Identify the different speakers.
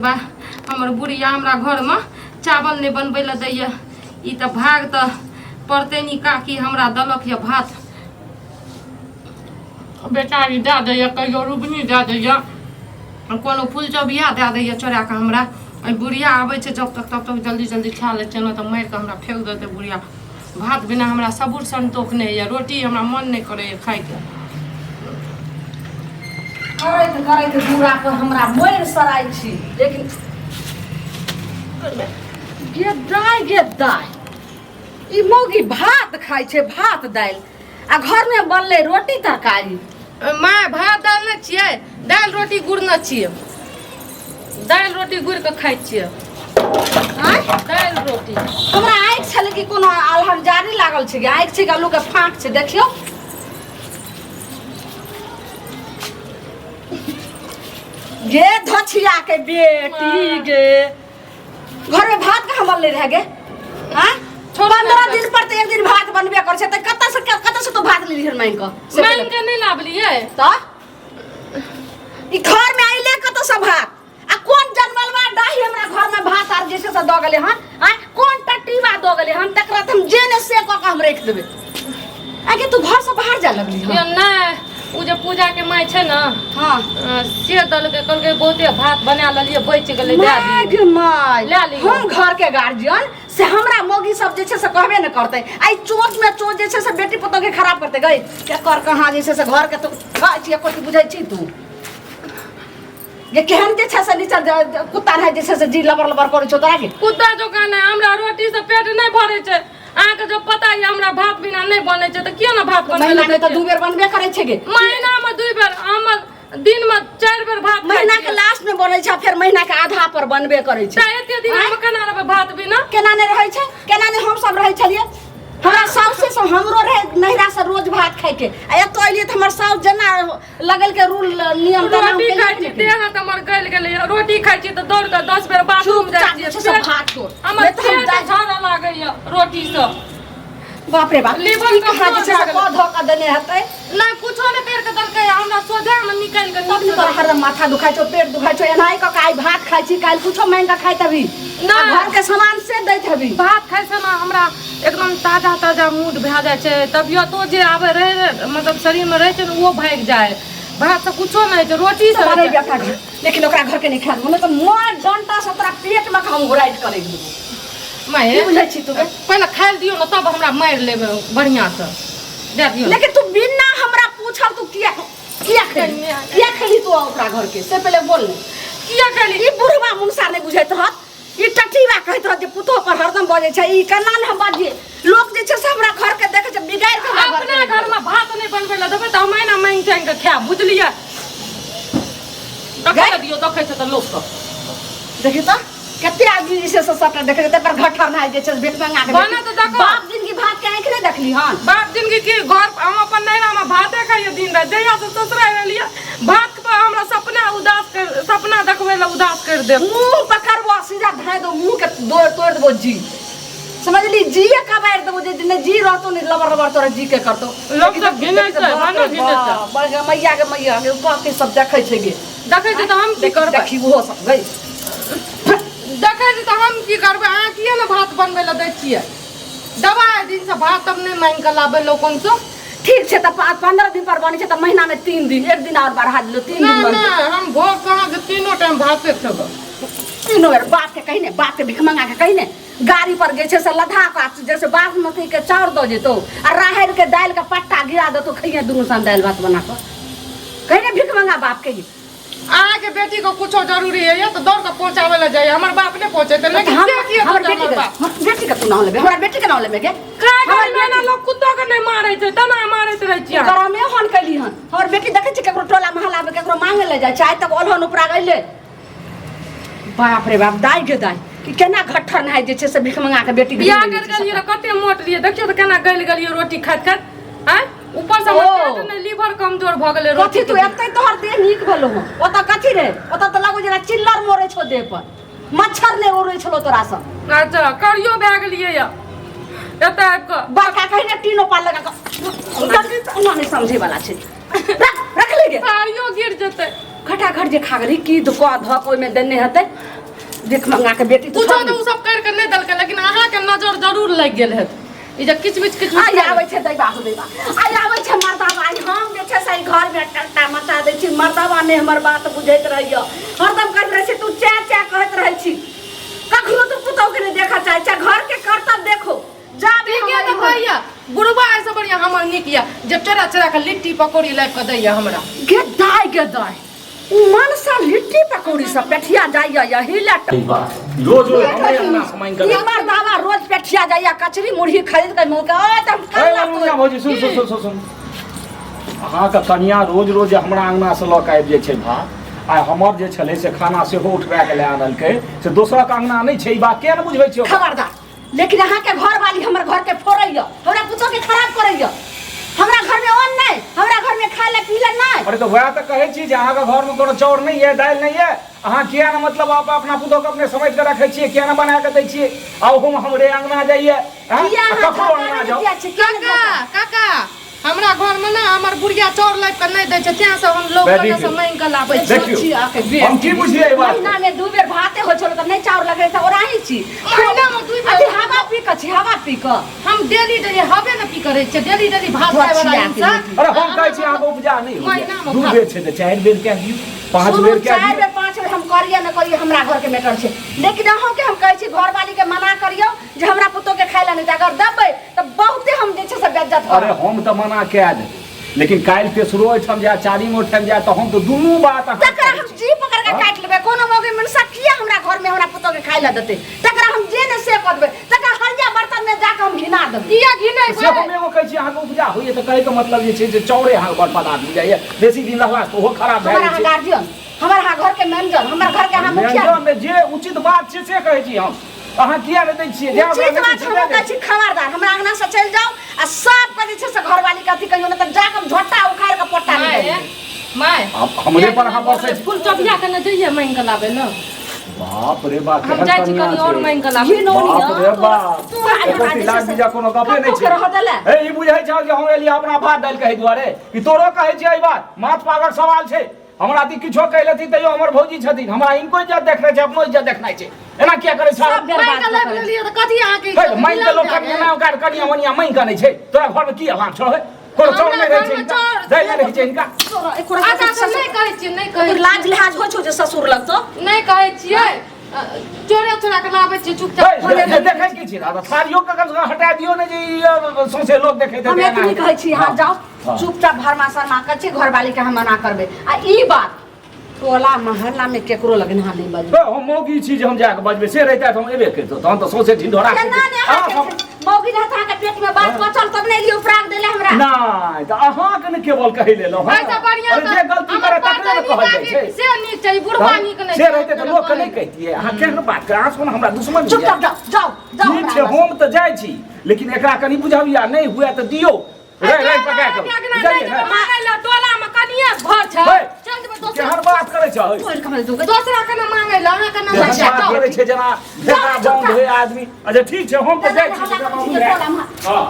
Speaker 1: वाह, हमर बुढ़िया हमरा घरमे चावल नहि बनबै लए दैया। ई तऽ भाग तऽ पड़तै नी काकी हमरा देलक यऽ भात। बेचारी दए दैया, कहियो रुबनी दए दैया, कोनो फुलचौबिया दए दैया चोरा कऽ हमरा। एहि बुढ़िया आबै छै जब तक तब तक जल्दी जल्दी खा लै छियै, नहि तऽ मारि कऽ हमरा फेक देतै बुढ़िया। भात बिना हमरा सबुर संतोख नहि होइए, रोटी हमरा मन नहि करैए खाइके।
Speaker 2: करैत करैत दूरा पर हमरा मरि सराइ छी, लेकिन गे दाय गे दाय, ई मौगी भात खाइ छै, भात दालि, आ घरमे बनलै रोटी तरकारी।
Speaker 1: माय, भात दालि नहि छियै, दालि रोटी गुड़ने छियै, दालि रोटी गुड़ि कऽ खाइ छियै।
Speaker 2: आँय?
Speaker 1: दालि रोटी।
Speaker 2: हमरा आँखि छलै कि कोनो अलहन जारी लागल छै? आँखि छै कि आलूके फाँक छै? देखियौ गे धछिया के बेटी गे, घर में भात कहाँ बनले रह गे? आँय? 15 दिन पर तऽ एक दिन भात बनबे करै छै, तऽ कतऽ से कतऽ से तू भात लेलिहन मांगि कऽ से?
Speaker 1: मांगि कऽ नहि लाबलियै।
Speaker 2: तऽ ई घर में अइले कतऽ से भात? आ कोन जनमलवा डाही हमरा घर में भात आर जे छै से दऽ गेलै हन? आँय, कोन टटीवा दऽ गेलै हन? तकरा तऽ हम जे ने से कऽ के हम राखि देबै। आगे तू घर से बाहर जा लगली हन?
Speaker 1: ये नहि, ओ जे पूजा के माय छै ने, से देलकै, कहलकै बहुते भात बना लेलियै, बचि गेलै, दए
Speaker 2: my
Speaker 1: दियौ।
Speaker 2: गे my,
Speaker 1: लए लियौ।
Speaker 2: हम घर के गार्जियन से हमरा मौगी सब जे छै से कहबे ने करतै। आइ चोट में चोट जे छै से बेटी पुतोह के खराब करतै गई के कर कहाँ जे छै से घर के तो खाइ छी, एको बुझै छी तू जे केहन जे छै से नीचा कुत्ता रहै जे छै से जी लबर लबर करै छौ तोरा के।
Speaker 1: कुत्ता जकाँ नहि, हमरा रोटी से पेट नहि भरै छै। अहाँके जब पता यऽ हमरा भात बिना नहि बनै छै, तऽ किया ने भात बनबै
Speaker 2: महीना
Speaker 1: लए
Speaker 2: में
Speaker 1: दै
Speaker 2: तऽ
Speaker 1: छियै?
Speaker 2: दू बेर बनबे करै छै गे।
Speaker 1: महीना में 2 बेर, हम दिन में 4 बेर भात खाइ
Speaker 2: महीना के
Speaker 1: छियै।
Speaker 2: लास्ट में बनै छै, फेर महीना के आधा पर बनबे करै छै।
Speaker 1: तऽ एते दिन हम केना रहबै भात बिना?
Speaker 2: केना नहि रहै छै? केना नहि हम सब रहै छलियै? हमरा साउसे सब हमरो रहे नैहरा से रोज भात खाइके, आ एतऽ एलियै तऽ हमर साउस जेना लगल के रूल नियम तेना हम
Speaker 1: रोटी
Speaker 2: केलियै
Speaker 1: खाइ
Speaker 2: कि
Speaker 1: छी,
Speaker 2: नहि?
Speaker 1: देह हाथ हमर गलि गेलै। रोटी खाइ छी तऽ दौड़ कऽ 10 बेर बाथरूम जाइ
Speaker 2: चुपचाप
Speaker 1: छी।
Speaker 2: जे छै से भात छोड़,
Speaker 1: हमर
Speaker 2: नहि तऽ हम
Speaker 1: पेट
Speaker 2: जाइ।
Speaker 1: झरऽ लागैया रोटी सँ।
Speaker 2: बाप रे बाप,
Speaker 1: लीवर
Speaker 2: ई कहाँ जे छै से
Speaker 1: कमजोर भए
Speaker 2: कऽ धऽ कऽ देने हेतै?
Speaker 1: नहि, कुछो नहि करि कऽ देलकै, हमरा सोझामे निकालि कऽ।
Speaker 2: तब ने तोरा हरदम माथा दुखाइ छौ, पेट दुखाइ छौ। एनाही कऽ कऽ आइ भात खाइ छी, काल्हि कुछो मांगि कऽ खाइत हबी।
Speaker 1: नहि।
Speaker 2: घर के सामान से दैत हबी।
Speaker 1: भात खाइ से ने हमरा एकदम ताजा ताजा मूड भए जाइ छै, तबियतो जे आबै रहै मतलब शरीरमे रहै छै ने, ओहो भागि जाइ। भात से कुछो नहि होइ छै, रोटी से
Speaker 2: तऽ
Speaker 1: होइ
Speaker 2: बनैबे
Speaker 1: छै।
Speaker 2: अपना घर, लेकिन ओकरा घर के नहि खाय देबो, नहि तऽ मार डंटा से तोरा पेट मे हम घुराइत करै देबो।
Speaker 1: माय,
Speaker 2: की बुझै छी तू गे?
Speaker 1: पहिले खाइ लए दियौ ने, तब हमरा मारि लेबै बढ़िआँसँ, दए दियौ ने।
Speaker 2: लेकिन तू बिना हमरा पूछल तू किया किया खेली? किया खेली तू ओकरा घर के, से पहिले बोल ने।
Speaker 1: किया खेली?
Speaker 2: ई बुढ़वा मुनसा नहि बुझैत रहत, ई टटीवा कहैत रहत जे पुतोह पर हरदम बजै छै। ई केना ने हम बजियै? लोक जे छै से हमरा घर के देखै छै, बिगाड़ि के हमरा घर के।
Speaker 1: अपना घर में भात नहीं बनबै लए देबै तऽ हम एना मांगि चांगि कऽ खायब, बुझलियै? देखै लए दियौ, देखै छै तऽ लोक सब।
Speaker 2: देखी तऽ कते आदमी जे छै से सबटा देखै छै, ताहि पर घट्ठर नहाय जे छै से भेट मंगा के।
Speaker 1: बना तऽ देखो।
Speaker 2: बाप जिनगी भात के आँखि नहि देखली हन।
Speaker 1: बाप जिनगी की घर, हम अपन नैहरा में भाते खाइए दिन राति। जहिया से ससुरा एलियै, भात पर हमरा सपना उदास कर, सपना देखबै लए उदास कर देब।
Speaker 2: मुंह पकड़बो, सीधा धाय दो मुंह के, दो तोड़ देबो जी, समझली? जीए कबारि देबो, जे ने जी रहतो ने लबर लबर तोरा जी के करतो।
Speaker 1: लोक सब घिनै छै, मानो घिनै छै।
Speaker 2: बाप गे मैया, गे मैया गे, कथी सब देखै छै गे?
Speaker 1: देखै छै तऽ हम की करबै?
Speaker 2: देखी ओहो सब गई।
Speaker 1: देखै छै तऽ हम की करबै? अहाँ किए ने भात बनबै लए दै छियै? दबाइ दिनसँ भात तब नहि मांगि कऽ लाबै लोकनसँ।
Speaker 2: ठीक छै, तऽ 15 दिन पर बनै छै तऽ महीना में 3 दिन, एक दिन और बढ़ा दिलो, 3 दिन
Speaker 1: नहि।
Speaker 2: बनतै।
Speaker 1: नहि, हम भोर साँझ तीनो टाइम भाते खेबै।
Speaker 2: तीनो बेर बाप के कही ने, बाप के भीख मंगा के कही ने, गाड़ी पर जे छै से लधा कऽ जैसे बासमती के चाउर दऽ जेतौ आ राहरि के दालि के पट्टा गिरा देतौ, खइहे दुनू सन दालि भात बना कऽ। कही ने भीख मंगा बाप के।
Speaker 1: अहाँके बेटी के कुछो जरूरी है तऽ दौड़ कऽ पहुँचाबै लए जाइए, हमर बाप नहि पहुँचेतै, लेकिन
Speaker 2: हम
Speaker 1: से किए
Speaker 2: हमर
Speaker 1: देतै
Speaker 2: बेटी
Speaker 1: हमर
Speaker 2: के
Speaker 1: बाप?
Speaker 2: हमर बेटी के तू नाम लेबे? हमरा बेटी के नाम लेबे गे?
Speaker 1: खाय
Speaker 2: हमर
Speaker 1: घड़ी में लोग कुत्तो के नहि मारै छै तेना मारैत रहै छियै अहाँ।
Speaker 2: गरमे हन कैली हन। हमर बेटी देखै छी केकरो टोला महला में केकरो मांगे ले जाइ छै, आइ तक ओलहन उपरा गेलै। बाप रे बाप, दाइ गे दाइ, कि केना घट्ठर नहाय जे छै से भीख मंगा के बेटी के
Speaker 1: बियाह
Speaker 2: देने
Speaker 1: कर
Speaker 2: छै
Speaker 1: गेलियै
Speaker 2: सबटा।
Speaker 1: रहै, कते मोट रहियै, देखियौ तऽ केना गलि गेलियै रोटी खाइत खाइत। आँय, ऊपर से हमर
Speaker 2: ओ।
Speaker 1: पेट नहि, लीवर कमजोर भऽ गेलै रोटी
Speaker 2: कथी तू
Speaker 1: के।
Speaker 2: एते तोहर देह नीक भेलो हँ? ओतऽ कथी रहे? ओतऽ तऽ लगो जेना चिल्लर मोड़ै छौ देह पर, मच्छर नहि उड़ै छलो तोरा से।
Speaker 1: अच्छा, करियो भए गेलियै यऽ एतऽ आबि कऽ।
Speaker 2: बड़का कही ने टीनो पार लगा कऽ ओना नहि समझे वाला छै। रख, रख ले गे।
Speaker 1: साड़ियो गिर जेतै।
Speaker 2: खटाखट जे खा गेली की धोका धक ओहिमे देने हेतै देख मंगा के बेटी
Speaker 1: कुछो तऽ ओ सब करि कऽ नहि देलकै लेकिन अहाँके नजर जरूर लागि गेल हेत ई जे किच बिच किच
Speaker 2: आइ आबै छै दैबा हो दैबा आइ आबै छै मर्दाबा आइ हम जे छै से एहि घरमे टट्टा मचा दै छी मर्दाबा नहि हमर बात बुझैत रहैए हरदम कहैत रहै छै तू चै चै कहैत रहै छी कखनो तू पुतौहके नहि देखऽ चाहै छै घरके कर्तव्य देखो जा भी
Speaker 1: ठीक यऽ
Speaker 2: हमर
Speaker 1: तऽ
Speaker 2: इम्हर-
Speaker 1: कहैया बुढ़बा एहिसँ बढ़िआँ हमर नीक यऽ जे चोरा चोरा कऽ लिट्टी पकौड़ी लाबि कऽ दैया हमरा
Speaker 2: गे दाय गे दाय मनसा लिट्टी पकौड़ी सब पेठिया जाइया यही ला
Speaker 3: ई बात रोज रोज हमरे अंगना से मांगि कऽ
Speaker 2: ई मर्दावा रोज पेठिया जाइया कचरी मुरही खरीद के मुँह के ओए त हम
Speaker 3: ए,
Speaker 2: कल्ला
Speaker 3: ललमुनिया भौजी सुन सुन सुन सुन सुन अहाँके कनिया रोज रोज हमरा अंगना से लऽ कऽ आबि जाइ छै भात आ हमर जे छलै से खाना सेहो उठबा के लए आनलकै से दोसरक अंगना नहि छै ई बात किया ने बुझबै छियै ओकरा?
Speaker 2: खबरदार लेकिन अहाँ के घर वाली हमर घर के फोड़ैया हमरा पुतोह के खराब करैया हमरा घर में अन्न नहीं हमरा घर में खाए ला पी ला नहीं
Speaker 3: अरे तऽ वएह तऽ कहै छी जे अहाँके घरमे कोनो चाउर नहि यऽ दालि नहि यऽ अहाँ किया ने मतलब आप अपना पुतोहके अपने समझि कऽ रखै छियै किया ने बना कऽ दै छियै आ ओहोमे हमरे अंगना जाइए आँय?
Speaker 2: किया
Speaker 3: आ
Speaker 2: अहाँ
Speaker 3: ककरो
Speaker 2: झगड़ा
Speaker 3: अंगना
Speaker 2: नहि
Speaker 3: जाउ
Speaker 2: किया छी किया नहि
Speaker 1: काका
Speaker 2: झगड़ा?
Speaker 1: काका हमरा घर में ना हमर बुढ़िया चाउर लाबि कऽ नहि दै छै तें से हम लोग
Speaker 3: बैठी
Speaker 1: कने से
Speaker 3: के।
Speaker 1: मांगि कऽ लाबै छी
Speaker 3: देखियौ
Speaker 2: छी आके बेच।
Speaker 3: हम की बुझलियै ई बात
Speaker 2: महीना में दू बेर भाते होइ छल तऽ नहि चाउर लगै तऽ ओराही छी
Speaker 1: महीना में दू बेर
Speaker 2: अथी हवा पी कऽ छी हवा पी कऽ
Speaker 1: हम डेली डेली हवे ने पी करै छियै डेली डेली भात खाय वाला
Speaker 2: छिया के
Speaker 1: इंसान
Speaker 3: अरे हम कहै छी अहाँके उपजा नहि होइए
Speaker 1: महीनामे
Speaker 3: दू
Speaker 1: भात।
Speaker 3: बेर छै तऽ चारि बेर कए दियौ पाँच
Speaker 2: सुनू
Speaker 3: बेर कए
Speaker 2: चारि
Speaker 3: दियौ
Speaker 2: बेर पाँच बेर हम करिए न करिए हमरा घरके मैटर छै लेकिन अहूँके हम कहै छी घरवालीके मना करियौ जे हमरा पुतोहके खाय लए नहि दे अगर देबै तऽ बहुते हम जे छै से बेज्जत
Speaker 3: अरे
Speaker 2: करब
Speaker 3: हम तऽ मना कए देबै लेकिन काल्हि तेसरो ओहिठाम जाय चारिम ओहिठाम जाय तऽ हम तऽ दुनू बात अहाँके
Speaker 2: तकरा हम जी पकड़ के काटि लेबै कोनो मौगी मनुष्य किया हमरा घर में हमरा पुतोह के खाय लए देतै तकरा हम जे ने से कऽ देबै तकरा हरिया बर्तन में जाके हम घिना देबै
Speaker 1: किया घिनै
Speaker 3: से हम एगो कहै छी अहाँके उपजा होइए तऽ कहैके मतलब जे छै से चाउरे अहाँके बड़ पदार्थ बुझाइए बेसी दिन रहलासँ तऽ ओहो खराब भए
Speaker 2: हमर
Speaker 3: जाइ
Speaker 2: अहाँ
Speaker 3: छै
Speaker 2: गार्जियन हमर अहाँ घर के मैनेजर हमर घर के अहाँ मुखिया
Speaker 3: व्यंजन मे जे उचित बात छै से कहै छी हम अहाँ किया नहि दै छियै जे
Speaker 2: उचित
Speaker 3: हमरा
Speaker 2: बात
Speaker 3: नहि
Speaker 2: हम
Speaker 3: दै
Speaker 2: कहै छी खबरदार हमरा अंगना से चलि जाउ आ सब के जे छै से घरवाली के अथी कहियो नहि तऽ जाके हम झोटा उखाड़ि के पोटा
Speaker 1: माय
Speaker 2: निकालि देबै।
Speaker 1: माय
Speaker 3: आब हमरे पर अहाँ बरसै छी
Speaker 1: फूल चबिया के ने जइए मांगि के लाबै ने
Speaker 3: बाप रे बाप
Speaker 1: हम
Speaker 3: केहन
Speaker 1: जाइ छी
Speaker 3: कनिया
Speaker 1: कनी और
Speaker 3: छै।
Speaker 1: मांगि के लाबै
Speaker 2: घी नौनी
Speaker 3: बाप रे बाप
Speaker 2: तू आज
Speaker 3: एको
Speaker 2: हमरा जे
Speaker 3: लाख
Speaker 2: छै से
Speaker 3: बीजा कोनो गपे नहि
Speaker 2: कतौ के रहऽ
Speaker 3: छै
Speaker 2: देले।
Speaker 3: हे ई बुझै छौ जे हम एलियै अपना भात दालि कहै दुआरे ई तोरो कहै छियै ई बात माथ पागक सवाल छै हमरा दी किछो कहि लेथिन तैयो हमर भौजी छथिन हमरा हिनको इज्जत देखनाइ छै अपनो इज्जत देखनाइ छै एना किया करै छै
Speaker 2: सब
Speaker 1: मांगि के लाबि लेलियै तऽ कथी अहाँके
Speaker 3: हे, मांगि के लोक कनिया ना ओकर कनिया मनिया मांगि के नै छै तोरा घर में की अभाव छौ हे कोनो चाउर
Speaker 1: हमरा
Speaker 3: नहि रहै छै
Speaker 1: घरमे
Speaker 3: हिनका
Speaker 1: चाउर-
Speaker 3: दालि नहि रहै छै हिनका
Speaker 2: तोरा एको रत्ती
Speaker 1: अच्छा अच्छा नहि कहै छियै नहि कहै
Speaker 2: तोर लाज लिहाज होइ छौ जे ससुर लग तो
Speaker 1: नहि कहै छियै चोरा चोरा के लाबै छियै चुपचाप
Speaker 3: हे, देखै की छी दादा थारियो के कम से कम हटा दियौ ने जे ई सौंसे लोक देखैत
Speaker 2: हम
Speaker 3: हेतै
Speaker 2: एतनी
Speaker 3: एना।
Speaker 2: कहै छी अहाँ जाउ
Speaker 3: हाँ।
Speaker 2: चुपचाप भरमा शर्मा के छी घरवाली के हम मना करबै आ ई बात टोला मोहल्ला में केकरो लग अहाँ नहि बजबै
Speaker 3: हे, हम मौगी छी जे हम जाके बजबै से रहिता तऽ हम एबे करितहुँ तहन तऽ सौंसे ढिंढोरा
Speaker 2: केना ने
Speaker 3: अहाँ
Speaker 2: अहाँके
Speaker 3: सब
Speaker 2: मौगी रहत अहाँके पेट में बात पचल तब ने एलियै उपराग देले हमरा
Speaker 3: नहि तऽ अहाँके ने केवल कहै लेलहुँ हँ।
Speaker 1: ऐसा बढ़िया
Speaker 3: अरे जे गलती करे तकरे ने कहल जाइ छै
Speaker 1: से नीक छै बुढ़वा नीक नहि
Speaker 3: से रहिते तऽ लोकके नहि कहितियै अहाँ केहन बात करै अहाँ सब ने हमरा दुश्मन छियै।
Speaker 2: चुपचाप जाउ जाउ जाउ
Speaker 3: ठीक
Speaker 2: हमरा
Speaker 3: छै
Speaker 2: अंगना से।
Speaker 3: हम तऽ जाइ छी लेकिन एकरा कनि बुझबिया नहि हुए तऽ दियौ रे रे पका कऽ बुझलियै ने
Speaker 1: टोला में कनिए घर छै
Speaker 3: हे,
Speaker 1: चल जेबै दोसरा
Speaker 3: केहन बात करै छै
Speaker 2: तोड़ि कऽ हमरा दूगो
Speaker 1: दोसरा के ना मांगै ला अहाँ के ना
Speaker 3: केहन
Speaker 1: मांगै
Speaker 3: बात करै छै जेना
Speaker 2: जाउ,
Speaker 3: भेड़ा
Speaker 2: चुपचाप।
Speaker 3: बन्द होय आदमी अच्छा ठीक छै हम तऽ जाइ छी
Speaker 2: टोला में
Speaker 3: हँ